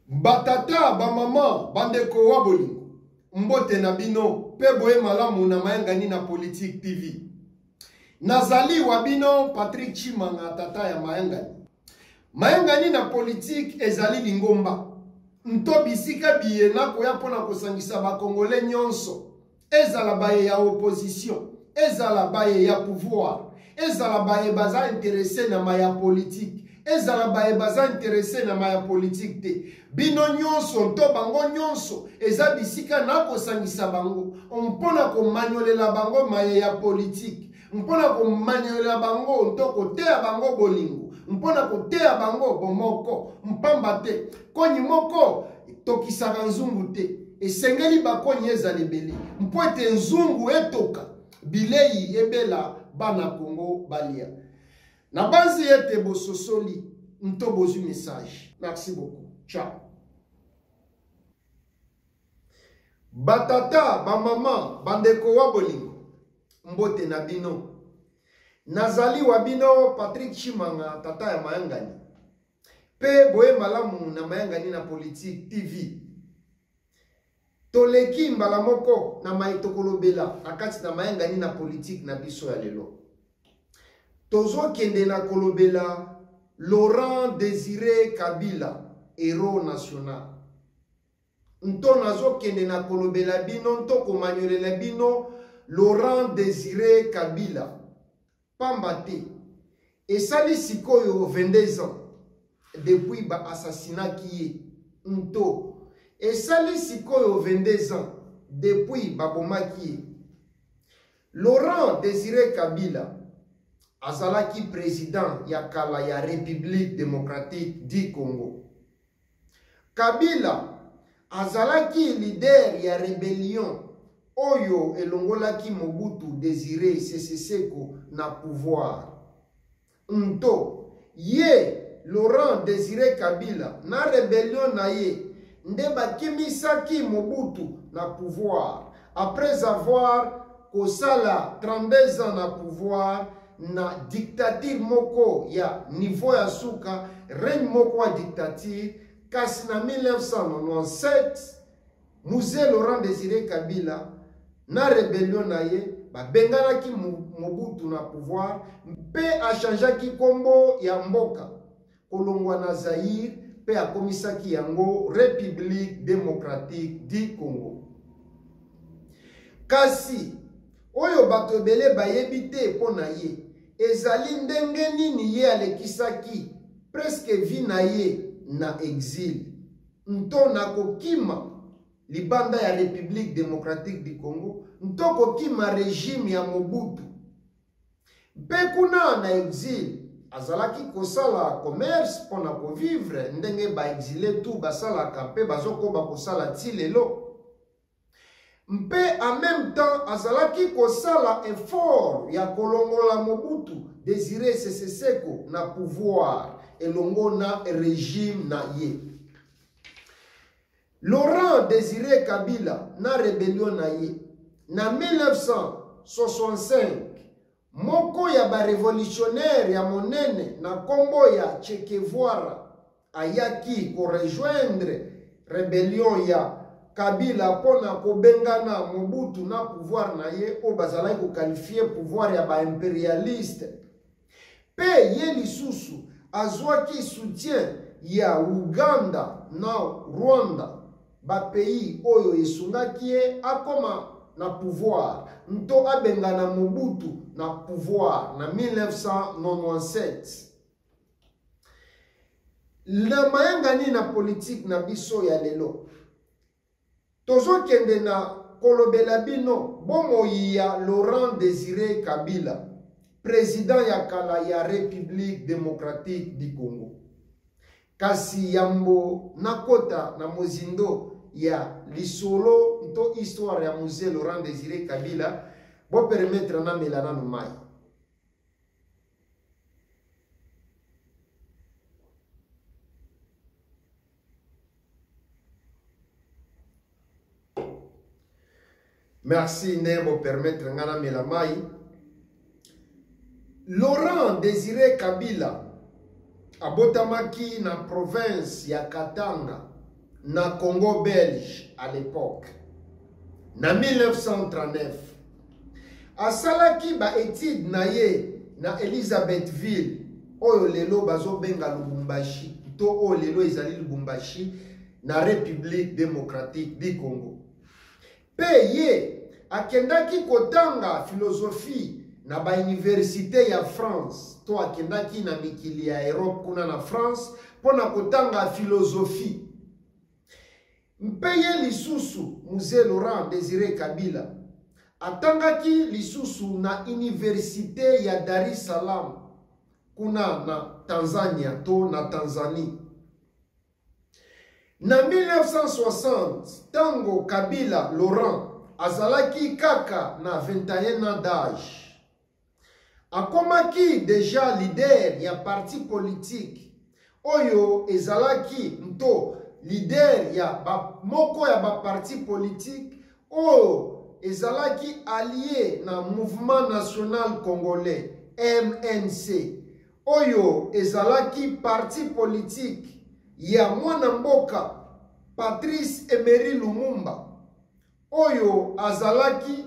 Batata, bamama, bandeko wa bolingo, mbote na bino mpe boye malamu na Mayangani na Politique TV. Nazali wa bino Patrick Tshimanga, tata ya Mayangani. Mayangani na politique ezali lingomba nto bisika biye nakoya mpo na kosangisa bakongole nyonso ezala baye ya opposition, ezala baye ya pouvoir, ezala baye baza interesse na maya politique, ezala baye baza interesse na maya politique te. Bino nyonso nto bango nyonso eza bisika nakosangisa bango mpo na komanyolela bango maye ya politique, mpo na komanyolela bango nto koteya bango bolingo, mpo na koteya bango bomoko. Mpamba te konyi moko tokisaka nzungu te, esengeli bakonyi ezala ebele mpo ete nzungu etoka, bilei ebela bana Kongo balia. Nabanzi ete bososoli nto bozwi message. Merci beaucoup. Ciao. Batata, bamama, bandeko wa bolingo, mbote na bino. Nazali wa bino Patrick Tshimanga, tata ya Mayangani. Pe boye malamu na Mayangani na Politique TV. Toleki mbala moko na maye tokolobela na kati na Mayangani na Politique na biso ya lelo. Tozokende na kolobela Laurent Désiré Kabila, héros national. Nto nazokende na kolobela bino nto komanyolela bino Laurent Désiré Kabila. Pamba te esali sikoyo 22 ans depuis ba assassinaki ye nto esali sikoyo 22 ans depuis babomaki ye. Laurent Désiré Kabila azalaki president ya kala ya République démocratique du Congo. Kabila azalaki leader ya rebellion oyo elongolaki Mobutu Desire Sese Seko na pouvoir. Nto ye Laurent Desire Kabila na rebellion na ye nde bakimisaki Mobutu na pouvoir après avoir kosala 32 ans na pouvoir na dictature moko ya niveau ya suka, règne moko ya dictature. Kasi na 1997 Mzee Laurent Désiré Kabila na rébellion na ye babenganaki Mobutu na pouvoir mpe achangeaki kombo ya mboka kolongwa na Zaïre mpe akomisaki yango République démocratique du Congo. Kasi oyo bato ebele bayebi te mpo na ye ezali ndenge nini ye alekisaki presque vie na ye na exil nto na kokima libanda ya République démocratique du Congo nto kokima régime ya Mobutu. Mpe kuna na exil azalaki kosala commerce mpo na kovivre ndenge ba exile tout basalaka mpe bazokoba kosala ti lelo. Mpe en même temps azalaki kosala effort ya kolongola Mobutu Désiré Sese Seko na pouvoir elongo na régime na ye. Laurent Désiré Kabila na rébellion na ye na 1965, moko ya ba révolutionnaire ya monene na kombo ya Che Guevara ayaki ko rejoindre rébellion ya Kabila mpona kobengana Mobutu na pouvoir na ye oyo bazalaki koqualifie pouvoir ya ba impérialiste. Pe ye lisusu azwaki soutien ya Ouganda na Rwanda, ba pays oyo esungaki ye akoma na pouvoir nto abengana Mobutu na pouvoir na 1997. Na mayangani na politique na biso ya lelo, tozokende na kolobela bino bomoi ya Laurent Désiré Kabila, président ya kala ya République démocratique du Congo. Kasi yambo nakota na mozindo ya lisolo nto histoire ya Mzee Laurent Désiré Kabila, bo permettre namela nanu mai. Merci ndenge bo permettre nga namela mai. Laurent Désiré Kabila abotamaki na province ya Katanga. na Congo belge à l'époque na 1939. Asalaki ba études na ye na Elizabethville oyo lelo bazobenga Lubumbashi to oyo lelo ezali Lubumbashi na République démocratique du Congo. Mpe ye akendaki kotanga philosophie na bauniversite ya France to akendaki na mikili ya Europe kuna na France mpo na kotanga philosophie. Mpe ye lisusu Mzee Laurent Desire Kabila atangaki lisusu na universite ya Dar es Salaam kuna na Tanzania to na Tanzanie. Na 1960, tango Kabila Laurent azalaki kaka na 21 ans d'âge, akomaki deja leader ya parti politique oyo ezalaki nto leader ya ba, moko ya ba parti politique oyo ezalaki allié na Mouvement National Congolais MNC oyo ezalaki parti politique ya mwana mboka Patrice Emery Lumumba oyo azalaki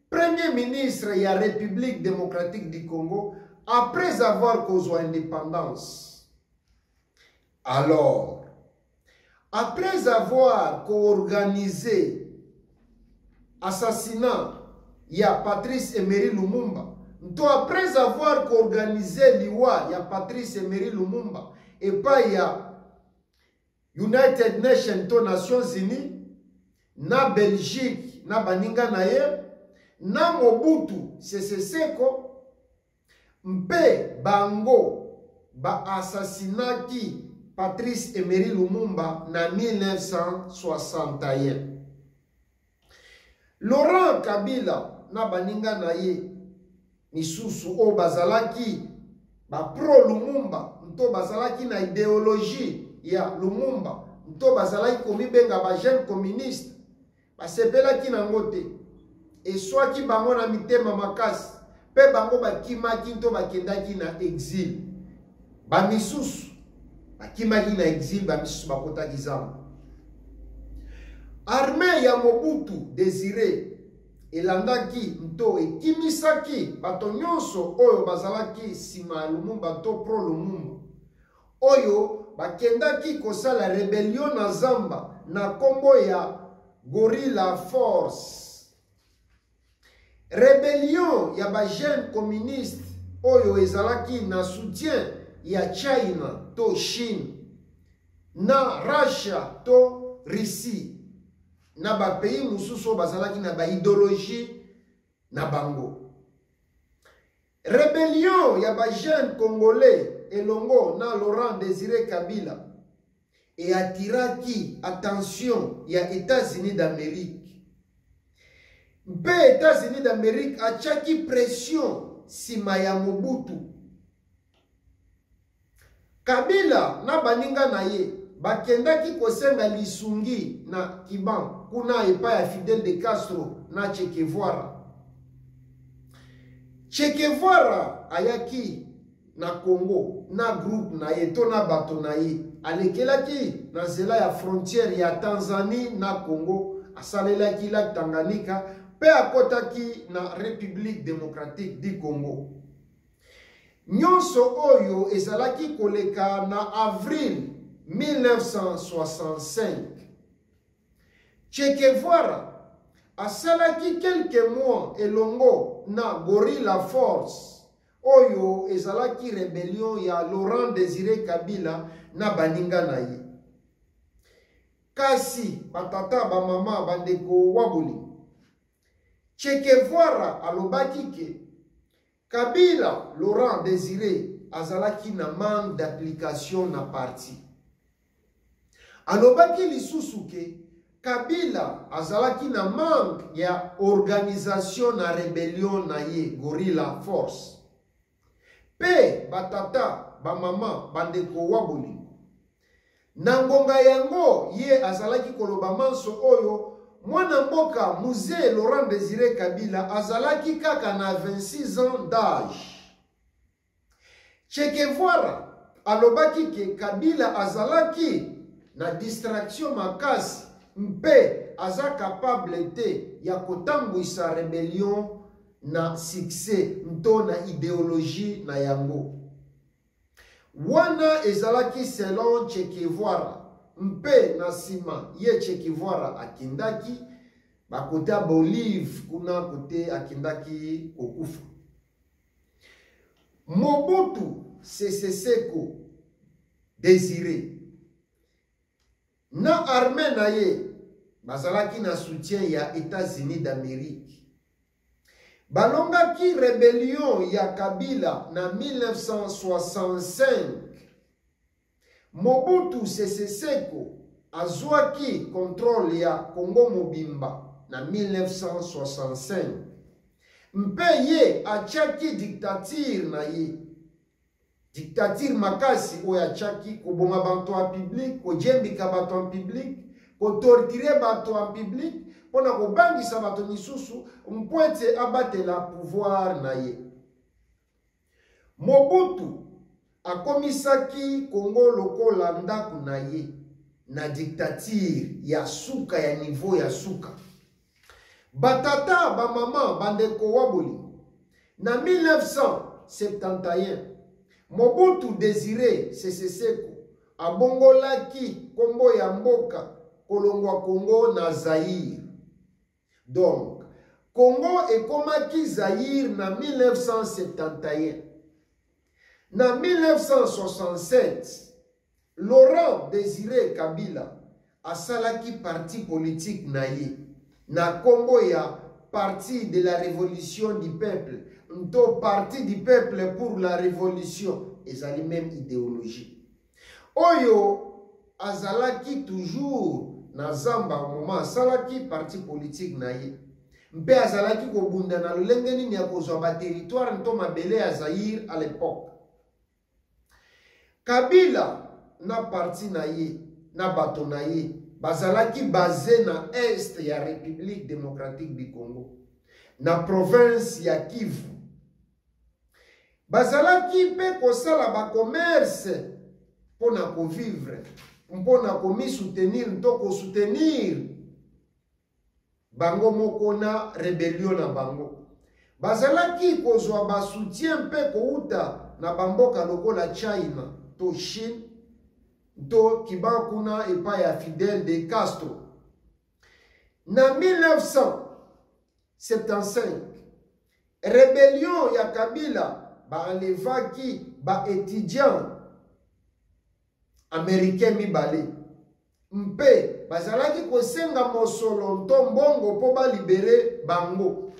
premier ministre ya République démocratique du Congo après avoir kozwa indépendance. Alors, après avoir coorganisé assassinat ya Patrice Emery Lumumba, to après avoir coorganisé liwa ya Patrice Emery Lumumba epai ya United Nations to Nations Unies na Belgique na baninga na ye na Mobutu Sese Seko mpe bango ba assassinaki Patrice Emery Lumumba na 1961. Laurent Kabila na baninga na ye misusu oyo bazalaki ba pro Lumumba nto bazalaki na ideologie ya Lumumba nto bazalaki komibenga ba jeune communiste basepelaki nango te, eswaki bango na mitema makasi mpe bango bakimaki nto bakendaki na exil. Bamisusu bakimaki na exil, bamisusu bakotaki zamba. Armee ya Mobutu Desire elandaki nto ekimisaki bato nyonso oyo bazalaki nsima ya Lumumba to pro Lumumba oyo bakendaki kosala rebellion na zamba na nkombo ya Gorilla Force. Rebellion ya ba jeunes communistes oyo ezalaki na soutien ya China to Chine na Russia to Russie na ba pays mosusu oyo bazalaki na ba idéologie na bango. Rebellion ya ba jeunes congolais elongo na Laurent Desire Kabila eatiraki attention ya États-Unis d'Amérique. Mpe États-Unis d'Amérique atiaki pression nsima ya Mobutu. Kabila na baninga na ye bakendaki kosenga lisungi na Cuban kuna epai ya Fidel de Castro na Che Guevara. Che Guevara ayaki na Congo na groupe na ye to na bato na ye, alekelaki na nzela ya frontière ya Tanzanie na Congo, asalelaki lac Tanganyika mpe akotaki na République démocratique du Congo. Nyonso oyo ezalaki koleka na avril 1965. Che Guevara asalaki quelques mois elongo na Gorilla Force oyo ezalaki rebellion ya Laurent Desire Kabila na baninga na ye. Kasi batata, bamama, bandeko wa bolingo, Che Guevara alobaki ke Kabila Laurent Desire azalaki na manque d'application na parti. Alobaki lisusu ke Kabila azalaki na manque ya organisation na rebellion na ye Gorilla Force. Pe batata, bamama, bandeko wa bolingo, na ngonga yango ye azalaki koloba manso oyo, mwana mboka Mzee Laurent Desire Kabila azalaki kaka na 26 ans d'âge. Che Guevara alobaki ke Kabila azalaki na distraction makasi mpe aza capable te ya kotambwisa rebellion na succès nto na ideologie na yango. Wana ezalaki selon Che Guevara mpe na nsima ye Che Guevara akendaki bakote ya Bolive kuna kote akendaki kokufa. Mobutu Sese Seko Desire na armée na ye bazalaki na soutien ya États-Unis d'Amérique. Balongaki rebellion ya Kabila na 1965. Mobutu Sese Seko azwaki controle ya Congo mobimba na 1965 mpe ye atiaki dictature na ye, dictature makasi oyo atiaki koboma bato en public, kojembika bato en public, kotortire bato en public mpo na kobangisa bato misusu mpo ete abatela pouvoir na ye. Mobutu akomisaki Congo lokola ndako na ye na dictature ya suka ya niveau ya suka. Batata, bamama, bandeko wa bolingo, na 1971 Mobutu Desire Sese Seko abongolaki nkombo ya mboka kolongwa Congo na Zaïre. Donc, Congo ekomaki Zaïre na 1971. Na 1967, Laurent Désiré Kabila asalaki parti politique na ye na kombo ya Parti de la Révolution du Peuple nto Parti du Peuple pour la Révolution, ezali même idéologie. Oyo azalaki toujours na zamba au moment asalaki parti politique na ye mpe azalaki kobunda na lolenge nini ya kozwa ba territoire nto mabele ya Zaïre à l'époque. Kabila na parti na ye na bato na ye bazalaki base na est ya République démocratique du Congo, na province ya Kivu. Bazalaki mpe kosala bacommerce mpo na kovivre, mpo na komisoutenir to kosoutenir bango moko na rebellion na bango. Bazalaki kozwa basoutien mpe kouta na bamboka lokola China to Chine to Cuba kuna epai ya Fidel de Castro. Na 1975, rebellion ya Kabila baenlevaki ba étudiants américains mibale mpe bazalaki kosenga mosolo nto mbongo mpo balibere bango.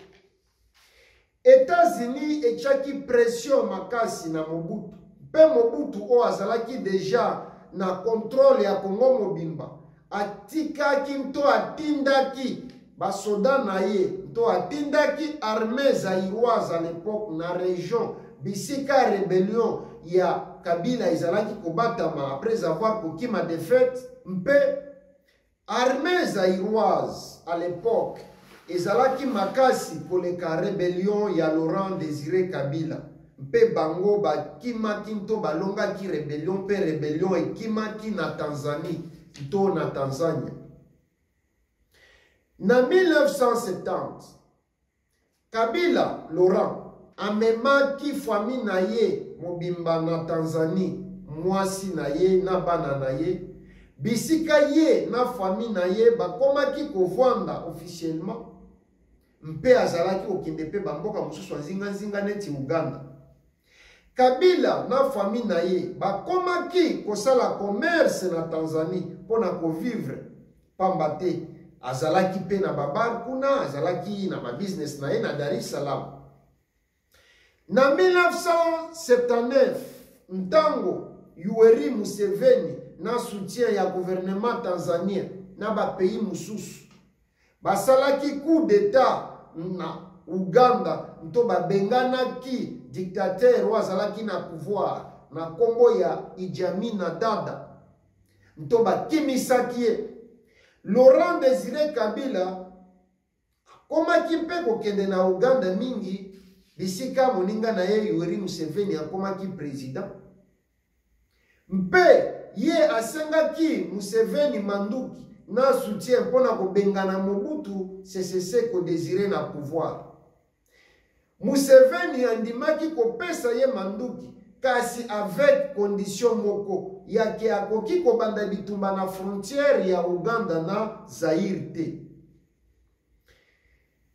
États-Unis etiaki pression makasi na Mobutu mpe Mobutu oyo azalaki deja na contrôle ya Congo mobimba atikaki nto atindaki basoda na ye nto atindaki armée zaïroise à l'époque na région bisika rébellion ya Kabila ezalaki kobatama après avoir kokima défaite. Mpe armée zaïroise à l'époque ezalaki makasi koleka rébellion ya Laurent Désiré Kabila mpe bango bakimaki nto balongaki rébellion mpe rébellion ekimaki na Tanzanie nto na Tanzania. Na 1970, Kabila Laurent amemaki famille na ye mobimba na Tanzanie, mwasi na ye na bana na ye, bisika ye na famille na ye bakomaki kovanda officiellement mpe azalaki kokende mpe bamboka mosusu ya nzinganzinga neti Uganda. Kabila na famille na ye bakomaki kosala commerce na Tanzanie mpo na kovivre, pamba te azalaki mpe na babar kuna, azalaki na babusiness na ye na Dar es Salaam. Na 1979, ntango Yoweri Museveni na soutien ya gouvernement tanzanien na bapays mosusu basalaki coup d'état na Uganda nto babenganaki dictateur oyo azalaki na pouvoir na nkombo ya Idi Amin Dada nto bakimisaki ye. Laurent Désiré Kabila akomaki mpe kokende na Uganda mingi bisika moninga na ye Yoweri Museveni akomaki président. Mpe ye asengaki Museveni manduki na soutien mpo na kobengana Mobutu Sese Seko Desire na pouvoir. Museveni andimaki kopesa ye manduki kasi avec condition moko ya ke akoki kobanda bitumba na frontière ya Ouganda na Zaïre te.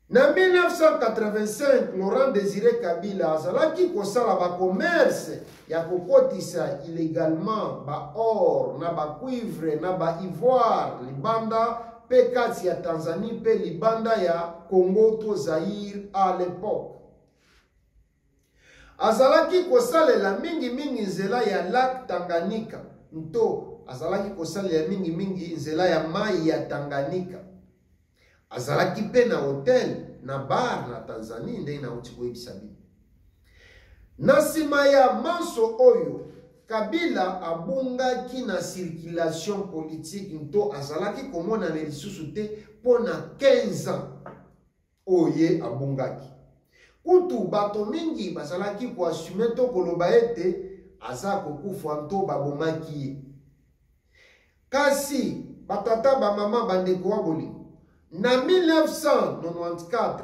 Na 1985, Laurent Desire Kabila azalaki kosala ba commerce ya kokotisa illegalement ba or na ba cuivre na ba ivoire libanda mpe kati ya Tanzanie mpe libanda ya Congo to Zaïre à l'époque. Azalaki kosalela mingimingi nzela ya lac Tanganyika nto azalaki kosalela mingimingi nzela ya mai ya Tanganyika. Azalaki mpe na hotel na bar na Tanzanie ndenge nauti koyebisa bino. Na nsima ya manso oyo, Kabila abungaki na circulation politique nto azalaki komonana lisusu te mpo na 15 ans oyo ye abungaki. Kutu bato mingi bazalaki koassume to koloba ete aza kokufa nto babomaki ye. Kasi batata, bamama, bandeko wa bolingo, na 1994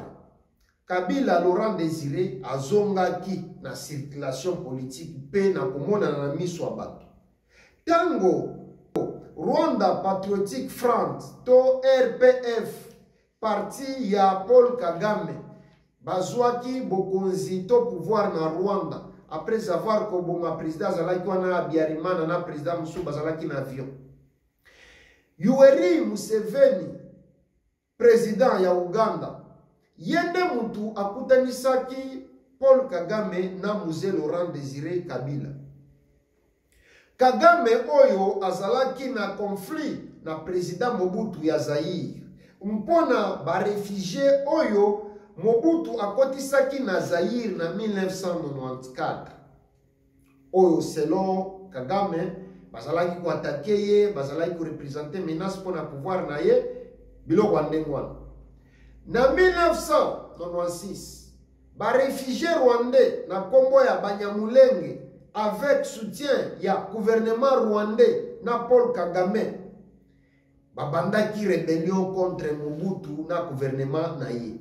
Kabila Laurent Desire azongaki na circulation politique mpe na komonana na miso ya bato. Tango Rwanda Patriotic Front to RPF, parti ya Paul Kagame, bazwaki bokonzi to pouvoir na Rwanda après avoir koboma président azalaki wana Habyarimana na président mosusu bazalaki na avion. Yoweri Museveni President ya Ouganda, ye nde mutu akutanisaki Paul Kagame na Mzee Laurent Desire Kabila. Kagame oyo azalaki na conflit na President Mobutu ya Zaïre mpo na ba refugies oyo Mobutu akotisaki na Zaïre na 1994. Oyo selon Kagame bazalaki ko attaquer ye, bazalaki ko representer menace mpo na pouvoir na ye, biloko ya ndenge wana. Na 1996 ba réfugiés rwandais na kombo ya Banyamulenge avec soutien ya gouvernement rwandais na Paul Kagame babandaki rébellion contre Mobutu na gouvernement na ye.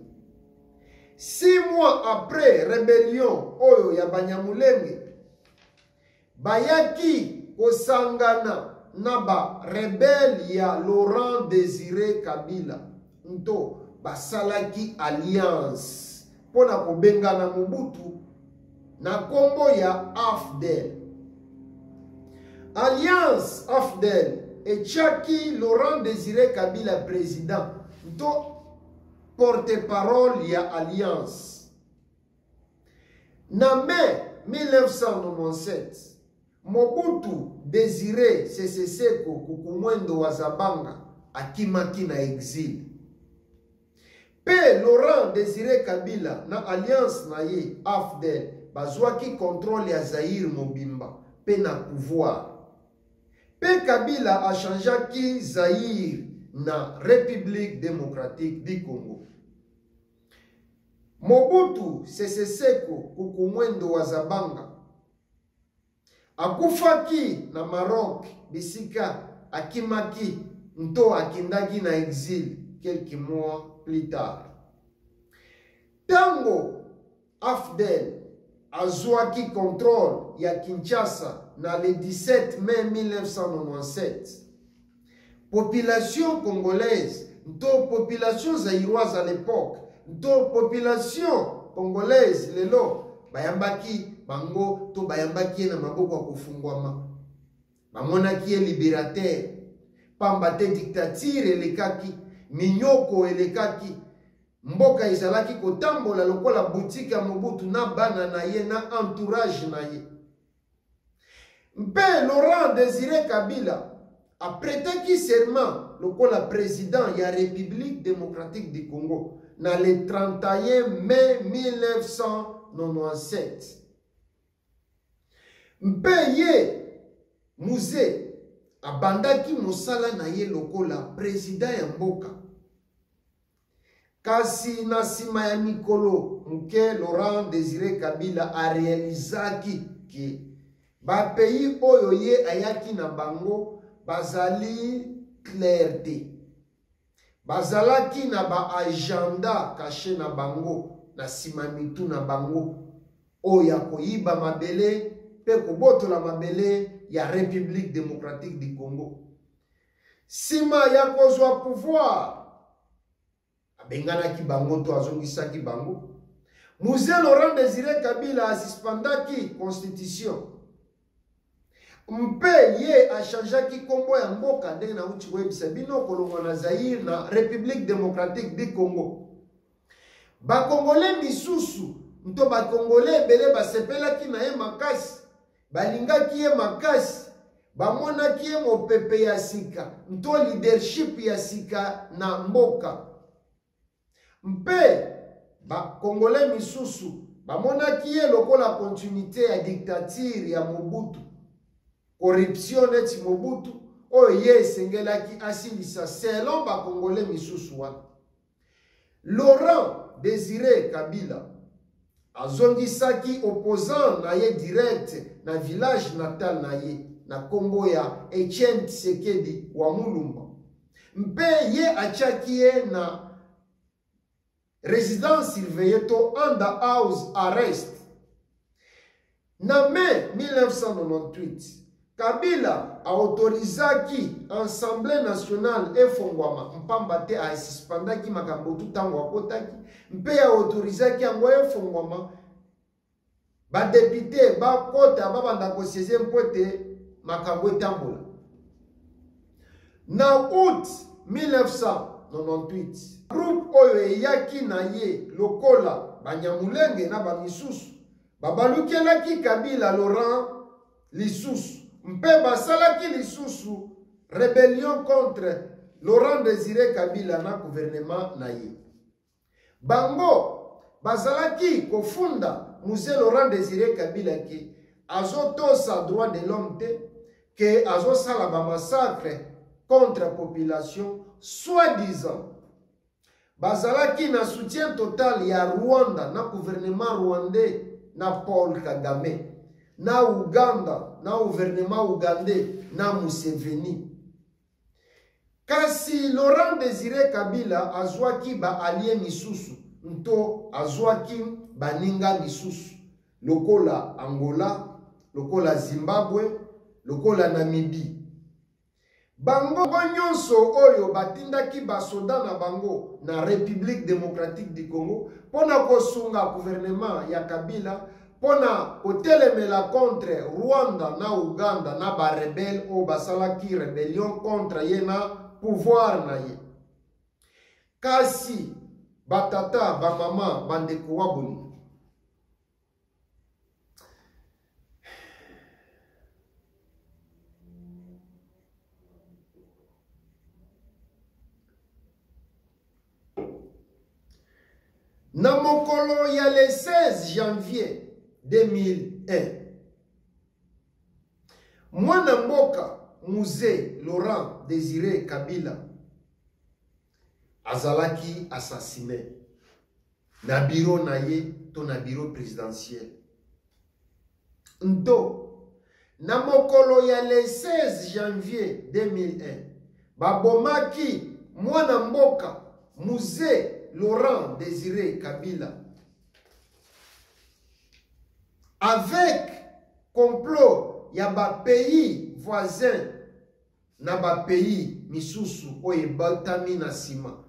6 mois après rébellion oyo ya Banyamulenge, bayaki kosangana na ba rebelle ya Laurent Désiré Kabila nto basalaki alliance mpo na kobengana Mobutu na kombo ya AFDL. Alliance AFDL etiaki Laurent Désiré Kabila président nto porte-parole ya alliance. Na mai 1997, Mobutu Désiré Sese Seko Kukumwendo wa Zabanga akimaki na exil. Pe Laurent Désiré Kabila na alliance na ye AFDL bazwaki contrôle ya Zaïre mobimba pe na pouvoir. Pe Kabila achangeaki Zaïre na République démocratique du Congo. Mobutu Sese Seko Kukumwendo wa Zabanga akufaki na Maroc bisika akimaki nto akendaki na exil quelques mois plus tard. Tango AFDL azwaki contrôle ya Kinshasa na le 17 mai 1997, population congolaise nto population zaïroise à l'époque nto population congolaise lelo bayambaki bango to bayambaki ye na maboko ya kofungwama. Bamonaki ye libérateur, pamba te dictature elekaki, minyoko elekaki, mboka ezalaki kotambola lokola boutique ya Mobutu na bana na ye na entourage na ye. Mpe Laurent Désiré Kabila aprêtaki serment lokola président ya République démocratique du Congo na le 31 mai 1997. Mpe ye Mzee abandaki mosala na ye lokola président ya mboka. Kasi na nsima ya mikolo moke, Laurent Désiré Kabila arealizaki ke Ba pays oyo ye ayaki na bango bazali clair te. Bazalaki na ba agenda cache na bango na sima mitu na bango oyo ya koyiba mabele mpe kobotola mabele ya République démocratique du Congo. Sima ya kozwa pouvoir, abenganaki bango to azongisaki bango. Mzee Laurent Désiré Kabila asuspendaki constitution mpe ye achangeaki nkombo ya mboka ndenge nauti koyebisa bino, kolongwa na Zaïre na République démocratique du Congo. Bakongole misusu nto bakongole ebele basepelaki na ye makasi, balingaki ye makasi, bamonaki ye mopepe ya sika nto leadership ya sika na mboka. Mpe bakongole misusu bamonaki ye lokola continuité ya dictature ya Mobutu, corruption neti Mobutu oyo ye esengelaki asilisa selon bakongole misusu wana. Laurent Désiré Kabila azongisaki opposant na ye direct na village natal na ye na kombo ya Etienne Tshisekedi wa Mulumba, mpe ye atiaki ye na résidence surveillée to under house arrest. Na mai 1998, Kabila aautorizaki Assemblée nationale efongwama mpamba te asuspendaki makambo tu ntango akotaki, mpe aautorizaki yango efongwama, badepute bakota babanda kosieze mpo ete makambo etambola. Na août 1998, groupe oyo eyaki na ye lokola Banyamulenge na bamisusu babalukelaki Kabila Laurent lisusu mpe basalaki lisusu rébellion contre Laurent Désiré Kabila na gouvernement na ye. Bango bazalaki kofunda Mzee Laurent Désiré Kabila ke azotosa droit de l'homme te, ke azosala ba massacre contre population soi-disant. Bazalaki na soutien total ya Rwanda na gouvernement rwandais na Paul Kagame, na Uganda na gouvernement ougandais na Museveni. Kasi Laurent Désiré Kabila azwaki ba alliés misusu nto azwaki baninga misusu lokola Angola, lokola Zimbabwe, lokola Namibie. Bango nyonso oyo batindaki basoda na bango na République démocratique du Congo mpo na kosunga gouvernement ya Kabila mpo na kotelemela contre Rwanda na Uganda na ba rebelles oyo basalaki rébellion contre ye na pouvoir na ye. Kasi batata, bamama, bandeko wa bolingo, na mokolo ya le 16 janvier 2001, mwana mboka Mzee Laurent Désiré Kabila azalaki assassiné na bureau na ye to na bureau présidentiel. Nto na mokolo ya le 16 janvier 2001, babomaki mwana mboka Mzee Laurent Désiré Kabila avec complot ya ba pays voisins na ba pays misusu oyo ebatami na nsima,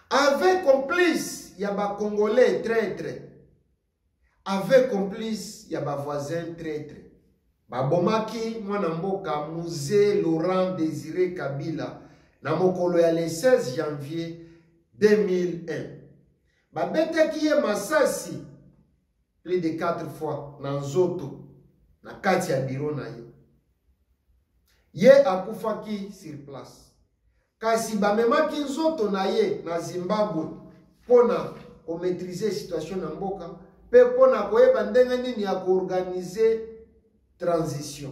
avec complice ya ba Congolais traître, avec complice ya ba voisins traître. Babomaki mwana mboka Mzee Laurent Désiré Kabila na mokolo ya le 16 janvier 2001. Babetaki ye masasi plus de 4 fois na nzoto na kati ya bureau na ye. Ye akufaki sur place. Kasi bamemaki nzoto na ye na Zimbabwe mpona komaîtriser situation na mboka mpe mpona koyeba ndenge nini ya koorganiser transition.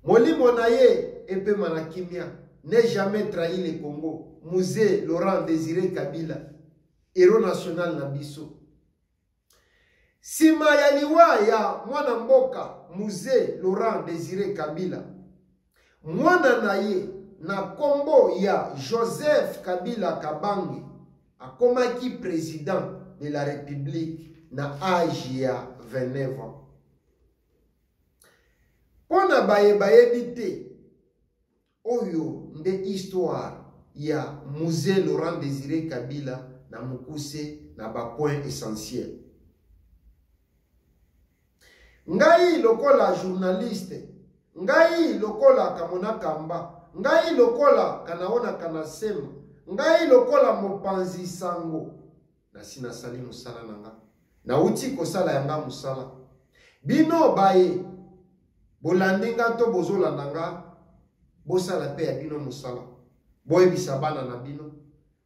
Molimo na ye epema na kimia. Ne jamais trahi le Congo. Mzee Laurent Désiré Kabila, héros national na biso. Sima ya liwa ya mwana mboka Mzee Laurent Desire Kabila, mwana na ye na kombo ya Joseph Kabila Kabange akomaki president de la Republique na age ya 29 ans. Mpo na baye bayebi te, Oyo nde histoire ya Mzee Laurent Desire Kabila na mokuse na ba points essentiels. Ngai lokola journaliste, ngai lokola Kamona Kamba, ngai lokola Kanaona Kanasema, ngai lokola mopanzi sango, nasi nasali mosala na nga. Nauti kosala ya nga mosala. Bino baye bolandi nga to bozolanda nga, bosala mpe ya bino mosala. Boyebisa bana na bino,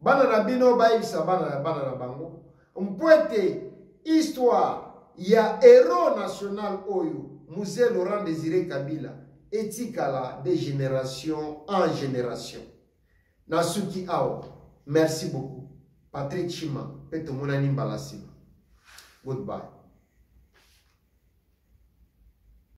bana na bino bayebisa bana ya bana na bango, mpo ete histoire ya héros national oyo Mzee Laurent Désiré Kabila etikala de génération en génération. Nasuki awa. Merci beaucoup. Patrick Chima, mpe tomonani mbala nsima. Goodbye.